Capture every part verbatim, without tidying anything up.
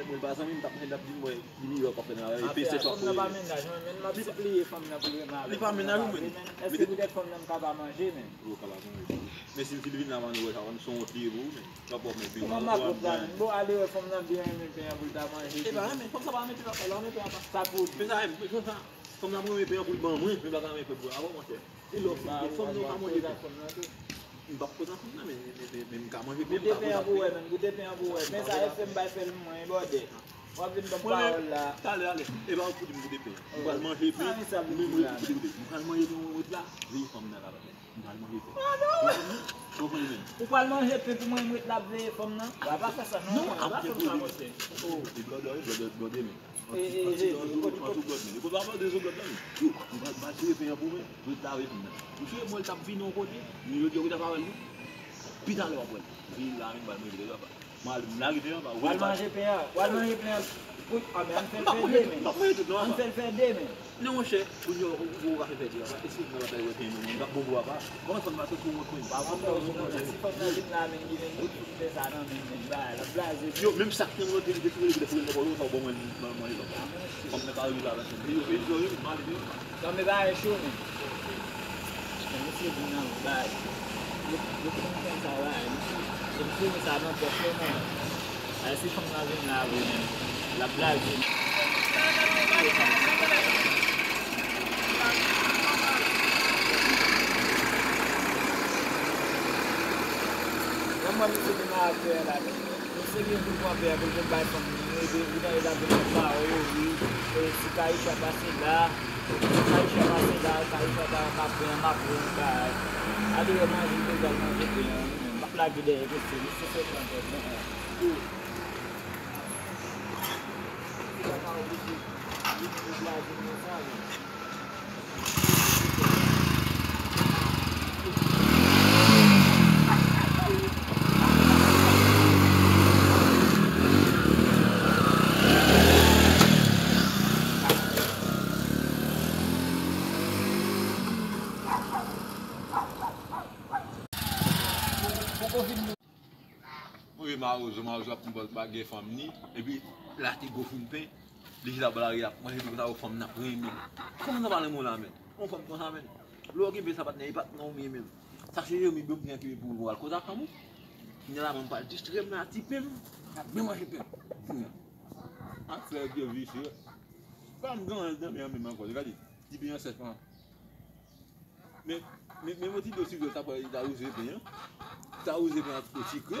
mwen, mwen pa zanmi m, t ap, t ap di m, mwen, li miyò k ap fè nan la, epi se chwa pou li. Fòm nan pa mennaj mwen, men m ap sipliye fanm nan pou l remare. Li pa mennaj ou, men. Èske poutèt fanm nan m ka pa manje, men? Ou ka pa manje. Men si, si l vin la, m ann wè sa, se yon wont li ye pou ou, men. Kòman m ap wont la menm? Bon, ale wè fanm nan byen renmen pen an pou l ta manje. E pa renmen, fanm sa pa renmen pen an, pa renmen pen an, pa. Sa pou li. Men sa renmen, fanm sa, fanm nan renmen pen an pou l ban mwen, men pa renmen pen pou avè w, monchè. E lè w fin, fanm nan ka manje pen. M p ap koz ak fanm nan, men, men, men, men m ka manje pen, m ka koz ak pen. Goute pen an pou wè, men. Goute pen an pou wè. Pen sa, èske m bay fè l mwen, bòdè? W ap vin ban m pawòl la. Talè, ale. E pa ou pou di m goute pen. M pral manje pen. Sa vle di sa pou di la, men. Koute, koute. M pral manje pen yon wont la, veye fanm nan la, bòdè. M pral manje pen. Ou konprann, men? Ou pral manje pen pou mwen, m ret la ap veye fanm nan? W a pa fè sa, non. Non, ap fè sa, monchè. Oh. E blòdè, wi, blòdè, blòdè, men. E, e, e, e, kote, kote blòd, men? Kote blòd, de zo blòd la, men? Yo, m pral, m pral veye pen an pou mwen, ret la veye fanm nan. Ou sou mwen, l t ap vini yon kote, men jodi a, ou t ap wè l, non? Pi talè w ap wè l. Veye la, men, m pral manje pen an, papa. M al, m lage pen an, ba, ou al manje pen an, ou al manje pen an. Ou, a, men ann fè l fè demen. M p ap manje tout, non, papa. Ann fè l fè demen. Non, monchè, kounye a, ou, ou, ou ka fè fè demen, papa. Èske m ap wè pen, non, non, m ap bon pou papa. Kòman fanm nan sot pou mwen, papa, ou konn, si fanm nan vin la, men, li vin, li fè sa nan men, men, ba, l ap blaze. Yo, menm sa k nan mwen, li te fouye, li te fouye nan kò, sa w ban mwen, mwen, manje, papa. Fanm nan ka rive la, men, yo, yo, yo, yo, m ale, yo. Fanm nan pa e cho, men. Mesye vin nan bay. Yo, yo konn konn sa bay. Mesye, mesye, mesye sa nan pòch yo, men. Ay, si fanm nan vin la vre, men. L ap blaze. Lè m wè mesye vin nan afè la, men. Mesye gen pou l pran pè a pou l vin bay fanm li. Li, li, li ta vin nan pawòl yo, wi. E, si Kayicha pase la, si Kayicha pase la, Kayicha ta ka pran, m ap pran, bay. Ale yo manje, yo pral manje pen an, wi, men. M ap lage dèyè mesye, mesye se pran tèt mwen. Mesye pa ka oblije vin pou blaze mwen sa, men. Mwen mawozo, mawozo ap pran bagay fanm ni, epi l achte gwo foun pen, li chita bò lari ap manje tou konsa, fanm nan ap renmen. Kòman sa pa renmen w la, men? Yon fanm konsa, men. Lè w gen pen sa, patnè, e patnè w menm. Sa se Jeremi Blanc ki antre pou ou al koz ak fanm ou. Kounye a la, mwen pral distrè m nan ti pen m, m ap byen manje pen m. Kounye a. Ak frè vye visye. Pa m gen anyen nan men an menm ankò. Gade, ti pen an sèch lan. Men, men, men yon ti dlo sikre sa pou li ta wouze pen an. Li ta wouze pen an ti dlo sikre.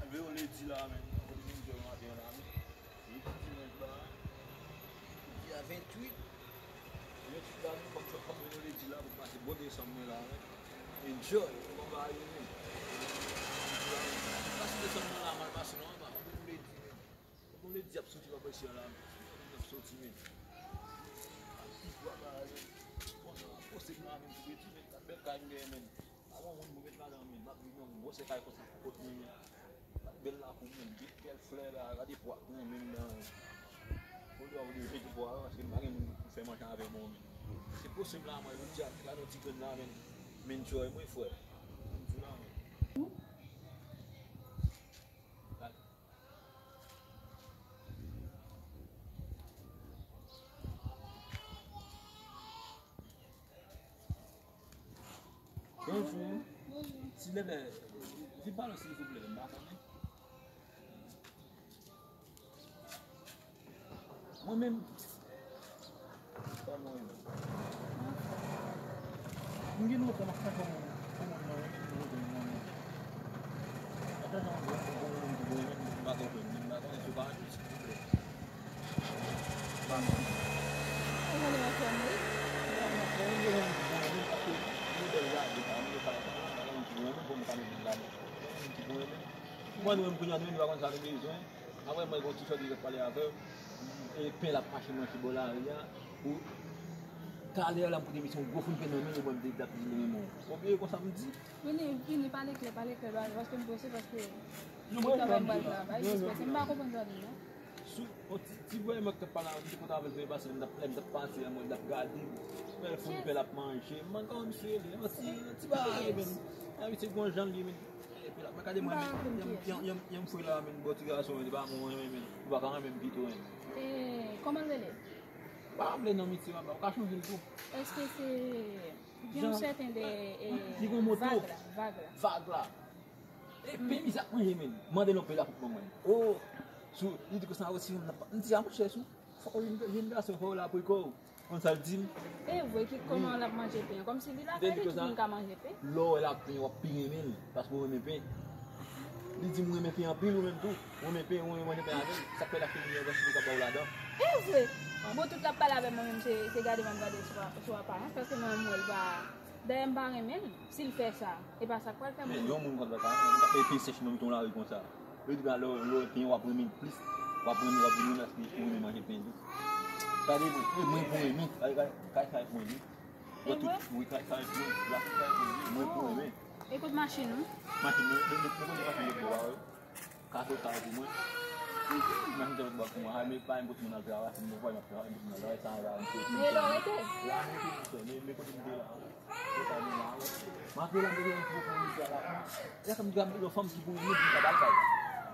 Leve yon ledi la, men. Kote moun jwe maten an la, men. Ledi dimanch la. Jodi a venntuit. Venntuit la, men, fòk, fòk, fòk mwen yon ledi la pou pase bon desanm mwen la, men. Enjoy, kòman bagay yo, men. Pase desanm mwen la, mal pase non, anba. Fòk mwen ledi, men. Fòk mwen ledi ap soti pa presi an la, men. Fòk mwen ap soti, men. Ap viv bagay yo. Bon, posib la, men, pou redi, men. Bèl kay m genyen, men. Pa gen moun pou met ladan, men. M ap viv nan yon gwosè kay konsa pou kont mwen, men. Bèl lakou, men. Bèl flè la. Gade pwa pou mwen, men, nan. Fò w vle jete pwa, paske m pa gen moun pou fè manje avè mwen, men. Se posib la, mwen, jodi a, la nan ti grenn la, men. Men, enjoy mwen, frè. M di w la, men. Bonjou. Silvouplè, vin pale silvouplè, m pa konnen. Mwen menm, pa mwen menm. M gen lontan m ap chache yon, yon moun mwen renmen, m renmen mwen menm. Ap chache yon, yon, yon moun ki mwen renmen, m pa konprann, m pa konnen si w pa renmen, silvouplè. Mwen menm kounye a, nou menm nou pa konn sa nou bezwen. Apre mwen gon ti sòt li pale avè w. E pen l ap mache manje bò lari a. Pou talè la m pote misye yon gwo foun pen nan men l, mwen m te ap di li renmen w. Ou bliye konsa m di? Vini, vini, pale klè, pale klè, paske m prese, paske travay m pral travay, m prese. M pa konprann sa w di non. Sou yon ti, ti bwè mwen k t ap pale avè m, m te kontan avè l fè pase, m t ap, m t ap pase, mwen m t ap gade, fè l fout fè l ap manje, m pa konn kòman misye rele, yon ti, yon ti bagay, men. Abitye gon jan li, men. Epi la, mwen gade mwen, men, yon, yon, yon fre la, men, bò ti gason, men, li pa bon, men, men, ou pa ka renmen m pito, men. E, kòman l rele? Pa vle non, misye, papa, ou ka chanje l tou. Èske se Gen yon sèten de, e, vag la, vag la. Vag la. E pen misye ap manje, men. Mande l yon pen la pou mwen. O, sou, li di konsa, o, si m di, a, monchè, sou, fò w jwenn, jwenn gason, fò w la pou kò w. Konn sa l di m? E vre, ki, kòman l ap manje pen? Kòmsi li lakay li, tout moun ka manje pen? Lè w wè l ap pen, w ap pi renmen l, paske w renmen pen. Li di m, "Ou renmen pen anpil, ou menm tou. Ou renmen pen, ou renmen manje pen avè l. Sa k fè l achte yon grenn sou ka ba w ladan." E vre. Bon, tout l ap pale avè mwen menm, se, se gade m ap gade sou, sou aparans, paske mwen menm, mwen, l pa, dayè, m pa renmen l. Si l fè sa, e pa sa k pral fè mwen. Men yon moun konn fè sa, moun k ap peye pen sèch nan mitan lari konsa. Yo di, "Lè, lè w pen, w ap renmen l plis. W ap renmen, w ap renmen l, paske ou renmen manje pen tou." Gade, e mwen pou renmen. Kay, kay, kay, kay pou renmen. E vre? Wi, kay, kay pou renmen. La, kay pou renmen. Mwen pou renmen. E kot machin ou? Machin mwen, mwen, mwen, mwen, machin mwen, Kato sa pou mwen. Mwen te wè bò pou mwen. Ay, men pa yon moun al travay, si mwen pa yon travay, yon moun al travay, sa va, mwen te. Men lè w rete? La, mwen te, mwen te, men, men kote mwen te la. Se pa mwen la, wi. Mwen te la, mwen te yon pwopozisyon la. Lè sa m di, yon fanm ki pou mwen, ki pa ba l kay.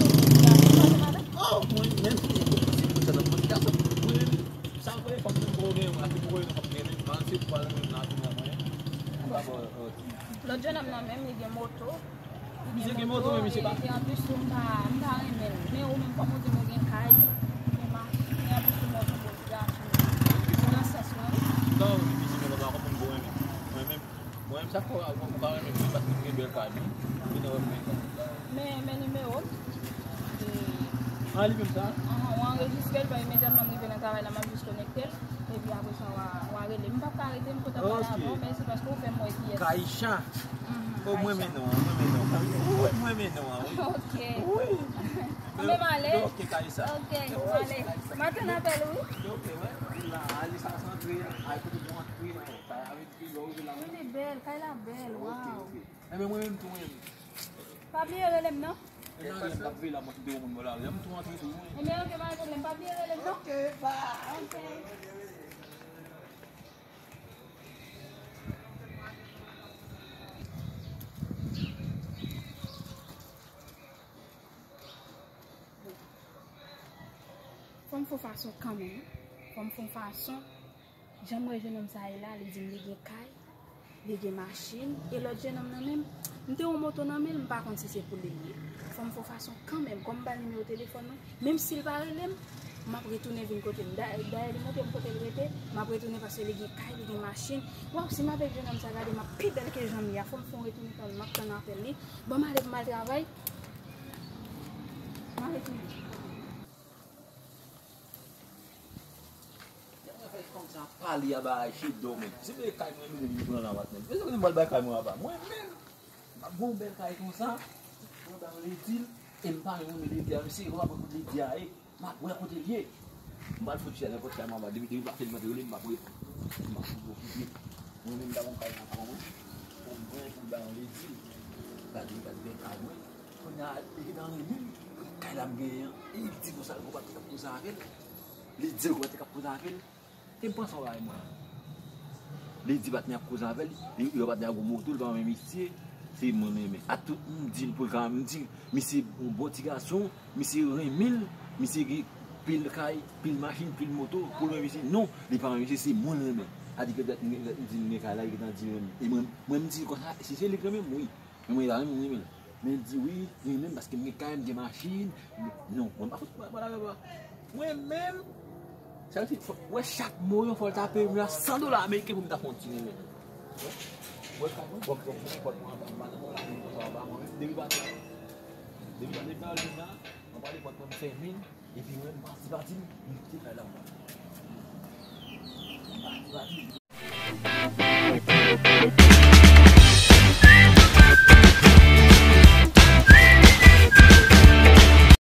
nan pòt gason, pa gen madanm? Oh, mwen menm, si mwen se nan pòt gason, mwen menm, sa vre, fòk mwen gen, ak mwen gen, fòk mwen gen, men se pou al nan tou nan mwen. Mwen pa bò, euh, Lòt jennonm nan menm, li gen moto. Misye gen moto, men misye pa. E, e anplis, tou, m pa, m pa renmen l. Men ou menm, kòm ou di m ou gen kay, ou gen machin, e anplis, ou moto, bon, ti gason. Nan sans mwen, wi. Non, misye gen moto, pa konprann pou renmen. Mwen menm, mwen menm, sa fè ou pa renmen mwen, paske m gen bèl kay, men. Vin wè m gen kay. Men, men nimewo m. E, ah, li menm sa? Ahan, ou anrejistre l, bon, imedyatman m rive nan travay la, m ap jis konekte l. Epi apre sa, w a, w a rele m. M p ap ka rete, m kontan pale avè w, men se paske w fè m wè kiyès. Kaïcha. Mhm, oh, mwen Kaïcha. Renmen non an, mwen renmen non an. Wi, mwen renmen non an, wi. Ok. Wi. Anben, m ale. Ok, Kaïcha. Ok, m ale. M atann apèl ou, wi. Ok, wè. La, Alisa antre, ay kote pou antre nan kay la, wi, lè w rive la. Wi, li bèl, kay la bèl, waw. Ok, ok. Enben, mwen menm tou, mwen menm. Pa bliye rele m, non. E nan rèl m t ap veye la, mwen kite yon moun bò lari a, m tou antre tou, wi. Enben, ok, pa gen pwoblèm. Pa bliye rele m, non. Ok, bye. Ok. Fò m fè yon fason kanmenm. Fò m fè yon fason. Jan m wè jennonm sa ye la, li di m li gen kay, li gen machin, e lòt jennonm nan menm, m te wè yon moto nan men l, m pa konn si se pou li l ye. Fò m fè yon fason kanmenm, kòm m ba l nimewo telefòn mwen, menm si l pa rele m, m ap retounen vin kote l. Da-, dayè, li montre m kote l rete, m ap retounen paske li gen kay, li gen machin. Waw, si m avèk jennonm sa, gade, m ap pi bèl ke jan m ye a. Fò m fè yon retounen kanmenm, m ap tann apèl li. Bon, m ale pou m al travay. M ale tounen. Lè mwen fè fanm sa ap pale a bagay chedò, men. Se vre kay mwen, mwen, mwen pran nan vat, men. Bezwen mwen al bay kay mwen apa. Mwen menm, m ap gen yon bèl kay konsa, mwen ba yo ledi l, e m pa renmen ledi a, mesye, yo pa pran kote ledi a ye, m ap wè kote l ye. M pa al fout chè nenpòt kay mwen aba, depi, depi m pa fè l mwen rele m, m ap reponn. M ap fout okipe. Mwen menm, m ta gon kay nan kò mwen, pou mwen, pou m ba yo ledi l. Gade, gade bèl kay mwen. Kounye a, li gentan renmen m. Kay la m genyen an. E li di konsa, l gon patnè k ap koze avè l. Li di l gon patnè k ap koze avè l. E m panse yon bagay mwen. Li di patnè ap koze avè l. Li, li wè patnè a gon moto, li pa renmen misye. Se mwen m renmen. A tout, m di l pou l ka, m di, misye yon bon ti gason, misye renmen l, misye gen pil kay, pil machin, pil moto. Pou l renmen misye, non, li pa renmen misye, se mwen l renmen. A di ke dat m di l gen kay la, li gentan di l renmen. E mwen, mwen m di l konsa, si se li k renmen m, wi. Men mwen pa menm renmen l. Men l di wi, li renmen m paske m gen kay, m gen machin. Non, mwen pa fout pale avè l. Mwen menm, sa vle di, fò, wè chak mo yo, fò l ta peye m la san dola ameriken pou m ta fè yon ti renmen. Wè, wè kay mwen, bò, bò, bò, bò, mwen anba, mwen anba, mwen anba, mwen menm, depi pa, depi pa, depi pa, depi pa, mwen pale, pòt mwen m fèmen l, epi mwen menm, pati, pati, m kite kay la, m